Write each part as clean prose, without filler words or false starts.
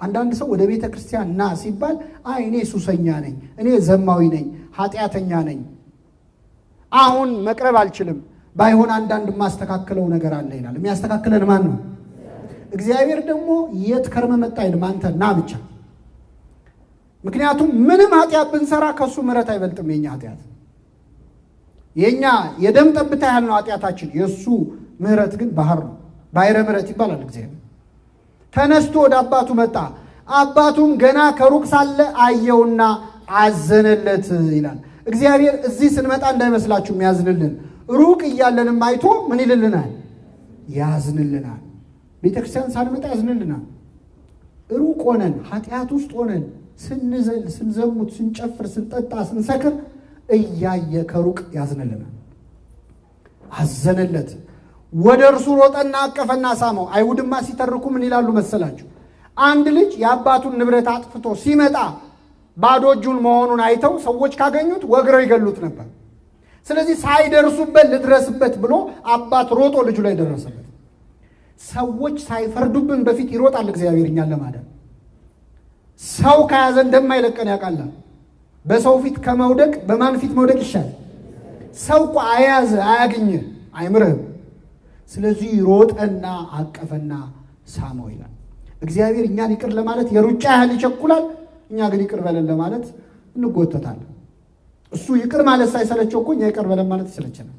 አንዳንድ ሰው ወደ ቤተ ክርስቲያን ና ሲባል አይ እኔ ሱሰኛ ነኝ፣ እኔ ዘማዊ ነኝ፣ ኃጢአተኛ ነኝ፣ አሁን መቅረብ አልችልም፣ ባይሆን አንዳንድ የማስተካክለው ነገር አለ ይላል። የሚያስተካክለን ማን ነው? እግዚአብሔር ደግሞ የት ከርመ መጣ አይልም፣ አንተ ና ብቻ። ምክንያቱም ምንም ኃጢአት ብንሰራ ከእሱ ምሕረት አይበልጥም። የኛ ኃጢአት የኛ የደም ጠብታ ያህል ነው ኃጢአታችን፣ የእሱ ምሕረት ግን ባህር ነው። ባሕረ ምሕረት ይባላል። እግዚአብሔር ተነስቶ ወደ አባቱ መጣ። አባቱም ገና ከሩቅ ሳለ አየውና አዘነለት ይላል። እግዚአብሔር እዚህ ስንመጣ እንዳይመስላችሁ የሚያዝንልን፣ ሩቅ እያለንም አይቶ ምን ይልልናል? ያዝንልናል። ቤተክርስቲያን ሳንመጣ ያዝንልናል። ሩቅ ሆነን ኃጢአት ውስጥ ሆነን ስንዘል፣ ስንዘሙት፣ ስንጨፍር፣ ስንጠጣ፣ ስንሰክር እያየ ከሩቅ ያዝንልናል። አዘነለት። ወደ እርሱ ሮጠና አቀፈና ሳመው። አይሁድማ ሲተርኩ ምን ይላሉ መሰላችሁ? አንድ ልጅ የአባቱን ንብረት አጥፍቶ ሲመጣ ባዶ እጁን መሆኑን አይተው ሰዎች ካገኙት ወግረው ይገሉት ነበር። ስለዚህ ሳይደርሱበት ልድረስበት ብሎ አባት ሮጦ ልጁ ላይ ደረሰበት። ሰዎች ሳይፈርዱብን በፊት ይሮጣል እግዚአብሔር እኛን ለማዳን። ሰው ከያዘ እንደማይለቀን ያውቃል። በሰው ፊት ከመውደቅ በማን ፊት መውደቅ ይሻላል? ሰው እኮ አያዘ አያግኝህ፣ አይምርህም። ስለዚህ ሮጠና አቀፈና ሳመው ይላል። እግዚአብሔር እኛን ይቅር ለማለት የሩጫ ያህል ይቸኩላል። እኛ ግን ይቅር በለን ለማለት እንጎተታለን። እሱ ይቅር ማለት ሳይሰለቸው እኮ እኛ ይቅር በለን ማለት ይሰለቸናል።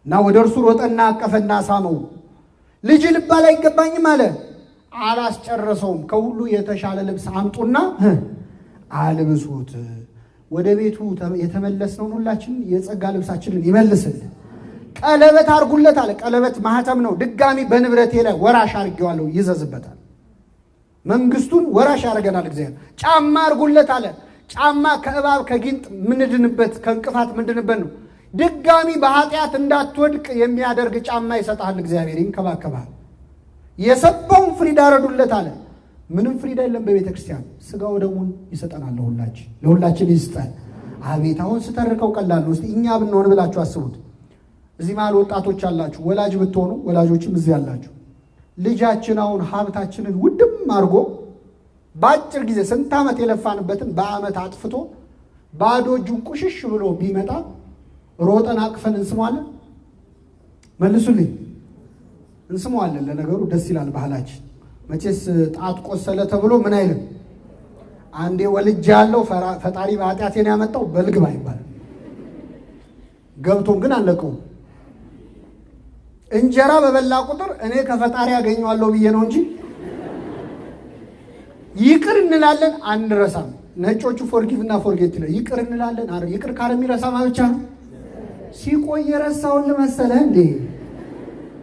እና ወደ እርሱ ሮጠና አቀፈና ሳመው። ልጅ ልባል አይገባኝም አለ። አላስጨረሰውም። ከሁሉ የተሻለ ልብስ አምጡና አልብሱት። ወደ ቤቱ የተመለስነውን ሁላችን የጸጋ ልብሳችንን ይመልስልን። ቀለበት አርጉለት አለ። ቀለበት ማህተም ነው። ድጋሚ በንብረቴ ላይ ወራሽ አድርጌዋለሁ፣ ይዘዝበታል። መንግስቱን ወራሽ ያደርገናል እግዚአብሔር። ጫማ አርጉለት አለ። ጫማ ከእባብ ከጊንጥ ምንድንበት ከእንቅፋት ምንድንበት ነው። ድጋሚ በኃጢአት እንዳትወድቅ የሚያደርግ ጫማ ይሰጣል እግዚአብሔር፣ ይንከባከባል። የሰባውን ፍሪዳ ረዱለት አለ። ምንም ፍሪዳ የለም በቤተ ክርስቲያን። ስጋው ደሙን ይሰጠናል፣ ለሁላችን ለሁላችን ይስጠን። አቤት አሁን ስተርከው ቀላል ነው። እስቲ እኛ ብንሆን ብላችሁ አስቡት። እዚህ መሃል ወጣቶች አላችሁ፣ ወላጅ ብትሆኑ ወላጆችም እዚህ አላችሁ። ልጃችን አሁን ሀብታችንን ውድም አድርጎ በአጭር ጊዜ ስንት ዓመት የለፋንበትን በዓመት አጥፍቶ ባዶ እጁን ቁሽሽ ብሎ ቢመጣ ሮጠን አቅፈን እንስመዋለን? መልሱልኝ። እንስመዋለን። ለነገሩ ደስ ይላል ባህላችን። መቼስ ጣት ቆሰለ ተብሎ ምን አይልም። አንዴ ወልጅ ያለው ፈጣሪ በኃጢአቴን ያመጣው በልግባ ይባላል። ገብቶን ግን አለቀውም። እንጀራ በበላ ቁጥር እኔ ከፈጣሪ ያገኘዋለሁ ብዬ ነው እንጂ ይቅር እንላለን አንረሳም። ነጮቹ forgive እና forget ይላል። ይቅር እንላለን። ይቅር ካለ የሚረሳ ብቻ ነው። ሲቆይ የረሳውን ልመሰለህ እንዴ?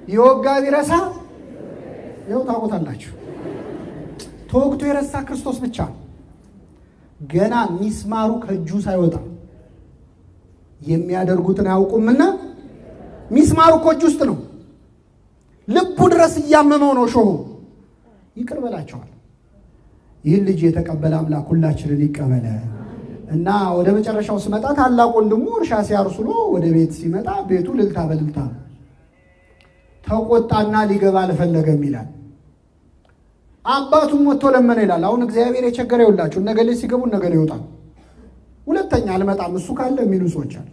የወጋ ቢረሳ ይኸው ታውቁታላችሁ። ተወግቶ የረሳ ክርስቶስ ብቻ ነው። ገና ሚስማሩ ከእጁ ሳይወጣ የሚያደርጉትን አያውቁምና ሚስማሩ እኮ እጁ ውስጥ ነው። ልቡ ድረስ እያመመው ነው ሾሁ። ይቅር በላቸዋል። ይህን ልጅ የተቀበለ አምላክ ሁላችንን ይቀበለ እና ወደ መጨረሻው ስመጣ ታላቅ ወንድሙ እርሻ ሲያርስ ውሎ ወደ ቤት ሲመጣ ቤቱ ልልታ በልልታ ነው። ተቆጣና ሊገባ አልፈለገም ይላል። አባቱም ወጥቶ ለመነ ይላል። አሁን እግዚአብሔር የቸገረ ይውላችሁ፣ እነገሌ ሲገቡ እነገሌ ይወጣል። ሁለተኛ አልመጣም እሱ ካለ የሚሉ ሰዎች አሉ።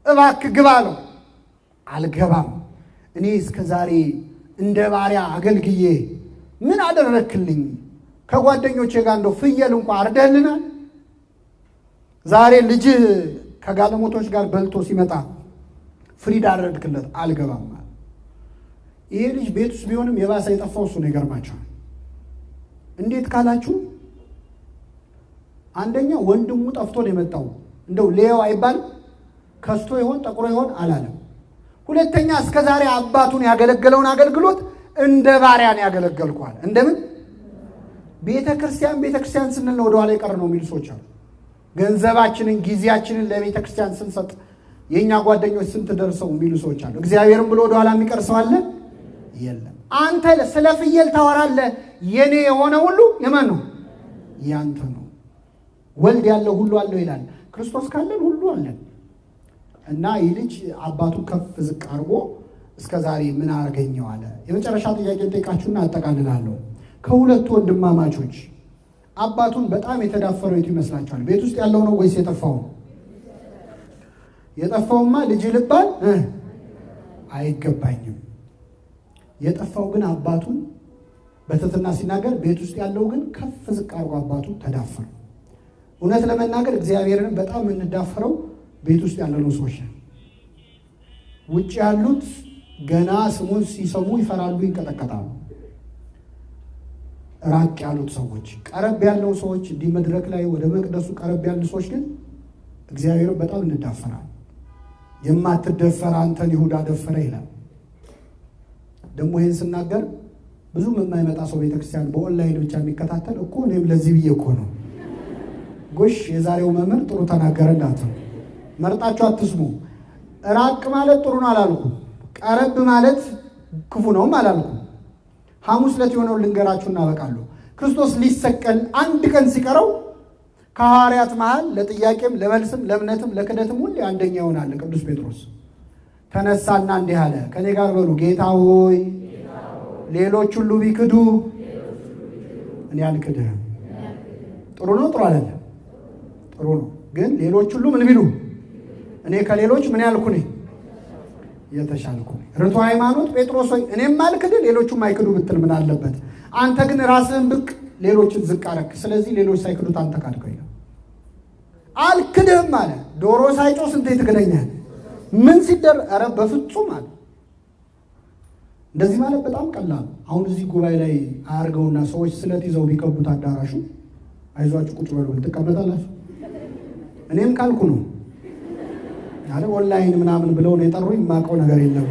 እባክህ ግባ አለው። አልገባም፣ እኔ እስከ ዛሬ እንደ ባሪያ አገልግዬ ምን አደረክልኝ? ከጓደኞቼ ጋር እንደው ፍየል እንኳ አርደህልናል? ዛሬ ልጅህ ከጋለሞቶች ጋር በልቶ ሲመጣ ፍሪዳ አረድክለት፣ አልገባም። ይሄ ልጅ ቤት ውስጥ ቢሆንም የባሰ የጠፋው እሱ ነው። ይገርማቸዋል። እንዴት ካላችሁ አንደኛ ወንድሙ ጠፍቶ ነው የመጣው። እንደው ሌው አይባልም፣ ከስቶ ይሆን ጠቁሮ ይሆን አላለም። ሁለተኛ እስከ ዛሬ አባቱን ያገለገለውን አገልግሎት እንደ ባሪያ ነው ያገለገልኳል። እንደምን ቤተ ክርስቲያን ቤተ ክርስቲያን ስንል ነው ወደኋላ የቀር ነው የሚሉ ሰዎች አሉ። ገንዘባችንን ጊዜያችንን ለቤተ ክርስቲያን ስንሰጥ የእኛ ጓደኞች ስንት ደርሰው የሚሉ ሰዎች አሉ። እግዚአብሔርም ብሎ ወደኋላ የሚቀር ሰው አለ? የለም። አንተ ስለ ፍየል ታወራለህ። የኔ የሆነ ሁሉ የማን ነው? ያንተ ነው። ወልድ ያለው ሁሉ አለው ይላል። ክርስቶስ ካለን ሁሉ አለን። እና ይህ ልጅ አባቱ ከፍ ዝቅ አድርጎ እስከ ዛሬ ምን አገኘው አለ። የመጨረሻ ጥያቄ ጠይቃችሁና አጠቃልላለሁ። ከሁለቱ ወንድማማቾች አባቱን በጣም የተዳፈረው የቱ ይመስላችኋል? ቤት ውስጥ ያለው ነው ወይስ የጠፋው? የጠፋውማ ልጅ ልባል አይገባኝም። የጠፋው ግን አባቱን በትህትና ሲናገር፣ ቤት ውስጥ ያለው ግን ከፍ ዝቅ አድርጎ አባቱ ተዳፈረው። እውነት ለመናገር እግዚአብሔርን በጣም የምንዳፈረው ቤት ውስጥ ያለነው ሰዎች ነን። ውጭ ያሉት ገና ስሙን ሲሰሙ ይፈራሉ፣ ይንቀጠቀጣሉ። ራቅ ያሉት ሰዎች፣ ቀረብ ያለው ሰዎች፣ እንዲህ መድረክ ላይ ወደ መቅደሱ ቀረብ ያሉ ሰዎች ግን እግዚአብሔርን በጣም እንዳፈራል። የማትደፈር አንተን ይሁዳ ደፈረ ይላል። ደግሞ ይህን ስናገር ብዙም የማይመጣ ሰው ቤተክርስቲያን በኦንላይን ብቻ የሚከታተል እኮ እኔም ለዚህ ብዬ እኮ ነው። ጎሽ የዛሬው መምህር ጥሩ ተናገረ እንዳትሉ፣ መርጣችሁ አትስሙ። ራቅ ማለት ጥሩ ነው አላልኩም። ቀረብ ማለት ክፉ ነውም አላልኩም። ሐሙስ ዕለት የሆነውን ልንገራችሁ እናበቃለሁ። ክርስቶስ ሊሰቀል አንድ ቀን ሲቀረው ከሐዋርያት መሃል ለጥያቄም ለመልስም ለእምነትም ለክደትም ሁሌ አንደኛ ይሆናል ቅዱስ ጴጥሮስ። ተነሳና እንዲህ አለ፣ ከኔ ጋር በሉ፣ ጌታ ሆይ ሌሎች ሁሉ ቢክዱ እኔ አልክድህም። ጥሩ ነው ጥሩ አይደለም? ጥሩ ነው። ግን ሌሎች ሁሉ ምን ቢሉ እኔ ከሌሎች ምን ያልኩ ነኝ? የተሻልኩ ነኝ። ርቱዐ ሃይማኖት ጴጥሮስ ሆይ እኔም አልክድህ ሌሎቹም አይክዱ ብትል ምን አለበት? አንተ ግን ራስህን ብቅ ሌሎችን ዝቅ አረክ። ስለዚህ ሌሎች ሳይክዱት አንተ ካድከው ይላል። አልክድህም አለ። ዶሮ ሳይጮህ ስንቴ ትክደኛለህ? ምን ሲደር ኧረ በፍጹም አለ። እንደዚህ ማለት በጣም ቀላል። አሁን እዚህ ጉባኤ ላይ አያርገውና ሰዎች ስለት ይዘው ቢከቡት አዳራሹ አይዟችሁ ቁጭ በሉ ትቀመጣላችሁ። እኔም ካልኩ ነው አለ ኦንላይን ምናምን ብለው ነው የጠሩኝ። የማውቀው ነገር የለም።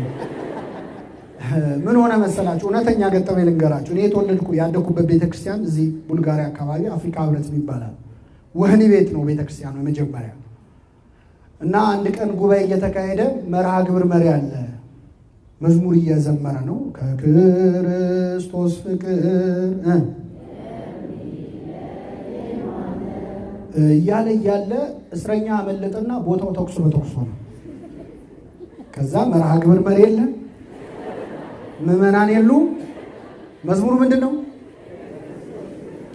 ምን ሆነ መሰላችሁ? እውነተኛ ገጠመኝ ልንገራችሁ። እኔ የተወለድኩ ያደኩበት ቤተክርስቲያን እዚህ ቡልጋሪያ አካባቢ አፍሪካ ህብረት ይባላል። ወህኒ ቤት ነው ቤተክርስቲያኑ የመጀመሪያ። እና አንድ ቀን ጉባኤ እየተካሄደ መርሃ ግብር መሪ አለ። መዝሙር እየዘመረ ነው። ከክርስቶስ ፍቅር እያለ እያለ እስረኛ አመለጠና ቦታው ተኩስ በተኩስ ሆነ። ከዛ መርሃ ግብር መሪ የለ፣ ምዕመናን የሉ። መዝሙሩ ምንድን ነው?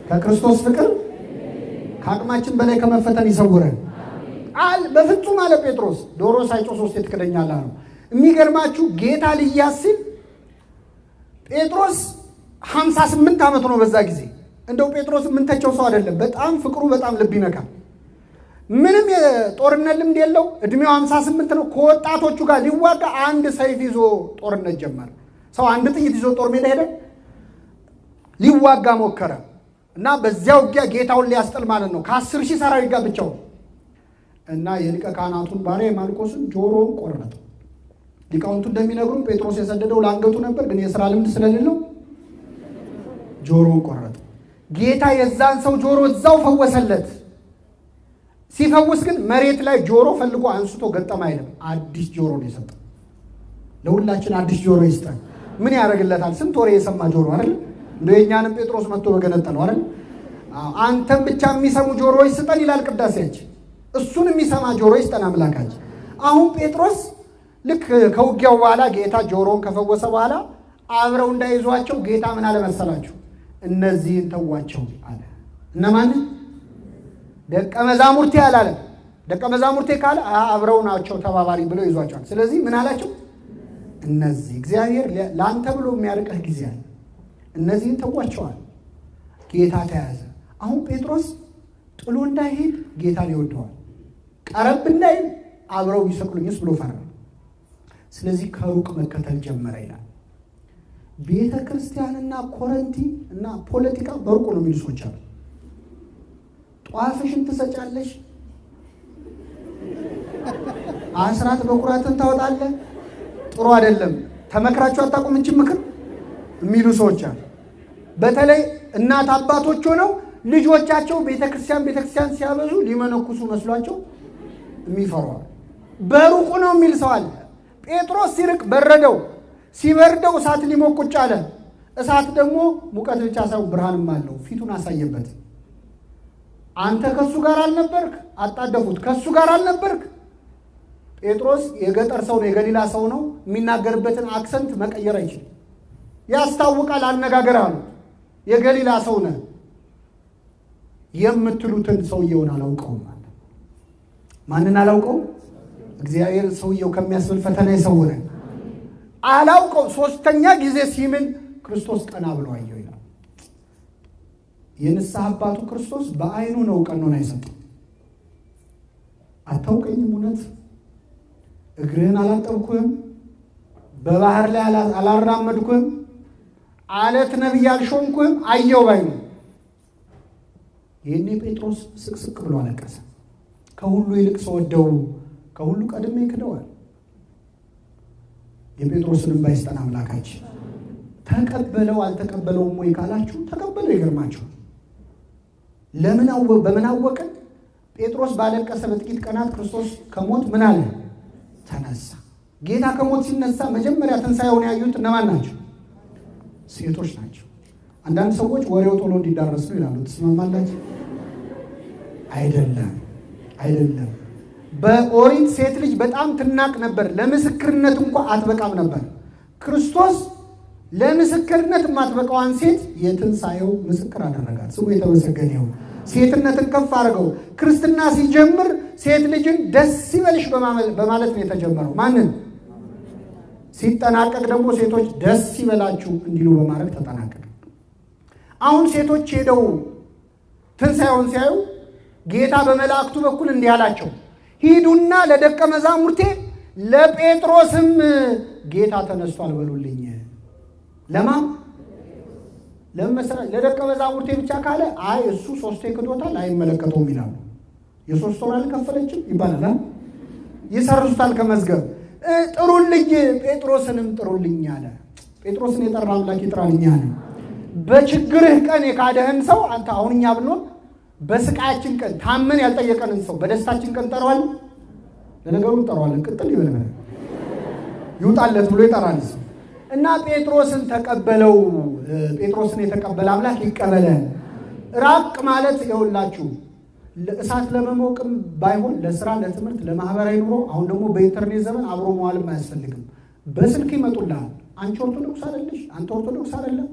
ከክርስቶስ ፍቅር ከአቅማችን በላይ ከመፈተን ይሰውረን። በፍጹም አለ ጴጥሮስ። ዶሮ ሳይጮህ ሦስቴ ትክደኛለህ አለው። የሚገርማችሁ ጌታ ልያዝ ሲል ጴጥሮስ 58 ዓመቱ ነው በዛ ጊዜ። እንደው ጴጥሮስ የምንተቸው ሰው አይደለም። በጣም ፍቅሩ በጣም ልብ ይነካል። ምንም የጦርነት ልምድ የለው። እድሜው 58 ነው። ከወጣቶቹ ጋር ሊዋጋ አንድ ሰይፍ ይዞ ጦርነት ጀመረ። ሰው አንድ ጥይት ይዞ ጦር ሜዳ ሄደ፣ ሊዋጋ ሞከረ እና በዚያ ውጊያ ጌታውን ሊያስጥል ማለት ነው ከ10,000 ሰራዊት ጋር ብቻውን እና የሊቀ ካህናቱን ባሪያ የማልቆስን ጆሮውን ቆረጠ። ሊቃውንቱ እንደሚነግሩን ጴጥሮስ የሰደደው ለአንገቱ ነበር፣ ግን የስራ ልምድ ስለሌለው ጆሮውን ቆረጠ። ጌታ የዛን ሰው ጆሮ እዛው ፈወሰለት። ሲፈውስ ግን መሬት ላይ ጆሮ ፈልጎ አንስቶ ገጠም አይልም። አዲስ ጆሮ ነው የሰጠው። ለሁላችን አዲስ ጆሮ ይስጠን። ምን ያደርግለታል? ስንት ወሬ የሰማ ጆሮ አይደል? እንደ የእኛንም ጴጥሮስ መጥቶ በገነጠለው አይደል? አንተም ብቻ የሚሰሙ ጆሮዎች ስጠን ይላል ቅዳሴያችን። እሱን የሚሰማ ጆሮ ይስጠን አምላካችን። አሁን ጴጥሮስ ልክ ከውጊያው በኋላ ጌታ ጆሮውን ከፈወሰ በኋላ አብረው እንዳይዟቸው ጌታ ምን አለ መሰላችሁ? እነዚህን ተዋቸው አለ። እነማንን? ደቀ መዛሙርቴ አላለም። ደቀ መዛሙርቴ ካለ አብረው ናቸው ተባባሪ ብለው ይዟቸዋል። ስለዚህ ምን አላቸው? እነዚህ እግዚአብሔር ለአንተ ብሎ የሚያርቅህ ጊዜ አለ። እነዚህን ተዋቸዋል። ጌታ ተያዘ። አሁን ጴጥሮስ ጥሎ እንዳይሄድ ጌታን ይወደዋል። ቀረብ እንዳይል አብረው ቢሰቅሉኝስ ብሎ ፈራ። ስለዚህ ከሩቅ መከተል ጀመረ ይላል። ቤተ ክርስቲያንና ኮረንቲ እና ፖለቲካ በሩቁ ነው የሚሉ ሰዎች አሉ። ጧፍሽን ትሰጫለሽ፣ አስራት በኩራትን ታወጣለህ፣ ጥሩ አይደለም፣ ተመክራችሁ አታውቁም እንጂ ምክር የሚሉ ሰዎች አሉ። በተለይ እናት አባቶች ሆነው ልጆቻቸው ቤተክርስቲያን ቤተክርስቲያን ሲያበዙ ሊመነኩሱ መስሏቸው የሚፈሯል። በሩቁ ነው የሚል ሰው አለ። ጴጥሮስ ሲርቅ በረደው። ሲበርደው እሳት ሊሞቅ ቁጭ አለ። እሳት ደግሞ ሙቀት ብቻ ሳይሆን ብርሃንም አለው። ፊቱን አሳየበት። አንተ ከሱ ጋር አልነበርክ? አጣደፉት። ከሱ ጋር አልነበርክ? ጴጥሮስ የገጠር ሰው ነው፣ የገሊላ ሰው ነው። የሚናገርበትን accent መቀየር አይችልም። ያስታውቃል አነጋገር አሉት። የገሊላ ሰው ነህ፣ የምትሉትን ሰውየውን አላውቀውም አለ። ማንን አላውቀውም? እግዚአብሔር ሰውየው ከሚያስብል ፈተና ይሰውረን። አላውቀው። ሶስተኛ ጊዜ ሲምል ክርስቶስ ቀና ብሎ አየው ይላል። የንስሐ አባቱ ክርስቶስ በዓይኑ ነው ቀኖና የሰጠው። አታውቀኝም? እውነት እግርህን አላጠብኩህም? በባህር ላይ አላራመድኩህም? አለት ነቢይ አልሾምኩህም? አየው ባይኑ። ይህኔ ጴጥሮስ ስቅስቅ ብሎ አለቀሰ። ከሁሉ ይልቅ ስወደው ከሁሉ ቀድሜ ክደዋል። የጴጥሮስን እንባ ይስጠን አምላካችን። ተቀበለው አልተቀበለውም ወይ ካላችሁ ተቀበለው። ይገርማችሁ። ለምን በምን አወቅን? ጴጥሮስ ባለቀሰ በጥቂት ቀናት ክርስቶስ ከሞት ምን አለ? ተነሳ። ጌታ ከሞት ሲነሳ መጀመሪያ ትንሣኤውን ያዩት እነማን ናቸው? ሴቶች ናቸው። አንዳንድ ሰዎች ወሬው ቶሎ እንዲዳረስ ነው ይላሉ። ትስማማላችሁ? አይደለም፣ አይደለም። በኦሪት ሴት ልጅ በጣም ትናቅ ነበር፣ ለምስክርነት እንኳ አትበቃም ነበር። ክርስቶስ ለምስክርነት የማትበቃዋን ሴት የትንሣኤው ምስክር አደረጋት። ስሙ የተመሰገነ ይሁን። ሴትነትን ከፍ አድርገው። ክርስትና ሲጀምር ሴት ልጅን ደስ ይበልሽ በማለት ነው የተጀመረው። ማንን? ሲጠናቀቅ ደግሞ ሴቶች ደስ ይበላችሁ እንዲሉ በማድረግ ተጠናቀቀ። አሁን ሴቶች ሄደው ትንሣኤውን ሲያዩ ጌታ በመላእክቱ በኩል እንዲህ አላቸው፣ ሂዱና ለደቀ መዛሙርቴ ለጴጥሮስም ጌታ ተነስቷል በሉልኝ። ለማን? ለደቀ መዛሙርቴ ብቻ ካለ አይ እሱ ሶስቴ ክዶታል አይመለከተውም ይላሉ። የሶስት ወር አልከፈለችም ይባላል፣ ይሰርዙታል ከመዝገብ። ጥሩልኝ፣ ጴጥሮስንም ጥሩልኝ አለ። ጴጥሮስን የጠራ አምላክ ይጥራልኛ አለ። በችግርህ ቀን የካደህን ሰው አንተ አሁን እኛ ብንሆን በስቃያችን ቀን ታመን ያልጠየቀንን ሰው በደስታችን ቀን እንጠራዋለን። ለነገሩ እንጠራዋለን፣ ቅጥል ይበል ይውጣለት ብሎ ይጠራል ሰው እና ጴጥሮስን ተቀበለው። ጴጥሮስን የተቀበለ አምላክ ይቀበለን። ራቅ ማለት ይኸውላችሁ እሳት ለመሞቅም ባይሆን ለስራ፣ ለትምህርት፣ ለማህበራዊ ኑሮ አሁን ደግሞ በኢንተርኔት ዘመን አብሮ መዋልም አያስፈልግም። በስልክ ይመጡልሃል። አንቺ ኦርቶዶክስ አይደለሽ፣ አንተ ኦርቶዶክስ አይደለም፣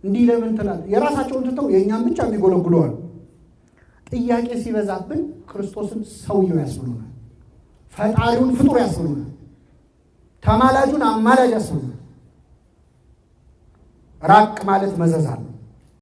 እንዲህ ለምን ትላለህ? የራሳቸውን ትተው የእኛም ብቻ የሚጎለጉለዋል። ጥያቄ ሲበዛብን ክርስቶስን ሰውየው ያስብሉናል። ፈጣሪውን ፍጡር ያስብሉናል። ተማላጁን አማላጅ ያስብሉናል። ራቅ ማለት መዘዝ አለው።